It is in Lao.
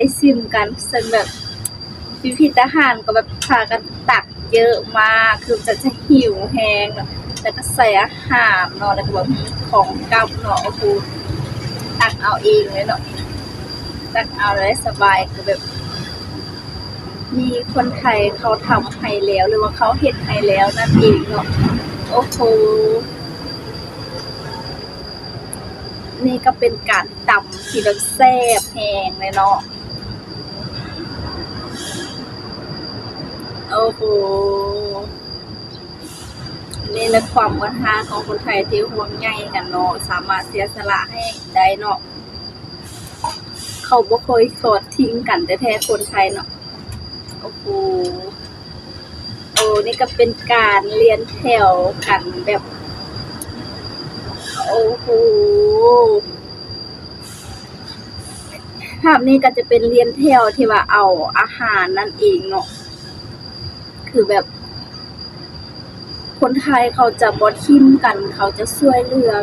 ໄດ້ຊິມກັນ ເຊິ່ງແບບ ພີ່ໆທະຫານກໍແບບພາກັນຕັກເຍີະມາກ ຄືຈະ ຈະຫິວແຮງເນາະ ແລ້ວກໍໃສ່ອາຫານເນາະ ແລ້ວກໍແບບມີຂອງກັບເນາະ ໂອ້ໂຫ ຕັກເອົາເອງເລີຍເນາະ ຕັກເອົາໄດ້ສະບາຍ ຄືແບບ ມີຄົນໄທເຂົາທຳໃຫ້ແລ້ວ ຫຼືວ່າເຂົາເຮັດໃຫ້ແລ້ວນັ້ນເອງເນາະ ໂອ້ໂຫ ນີ້ກໍເປັນການຕຳທີ່ແບບແຊບແຮງເລີຍເນາະ ໂອ້ໂຫ ນີ້ແຫຼະຄວາມອວນຮາຂອງຄົນໄທທີ່ຫ່ວງໃຍກັນເນາະ ສາມາດເສຍສະຫຼະໃຫ້ໄດ້ເນາະ ເຂົາບໍ່ຄ່ອຍທອດຖິ້ມກັນແທ້ໆ ຄົນໄທເນາະ ໂອ້ໂຫ ໂອ້ ນີ້ກໍເປັນການລຽນແຖວກັນແບບ ໂອ້ໂຫ ພາບນີ້ກໍຈະເປັນລຽນແຖວທີ່ວ່າເອົາອາຫານນັ້ນເອງເນາະ ຄືແບບ ຄົນໄທເຂົາຈະບໍ່ຖິ້ມກັນ ເຂົາຈະຊ່ວຍເຫຼືອ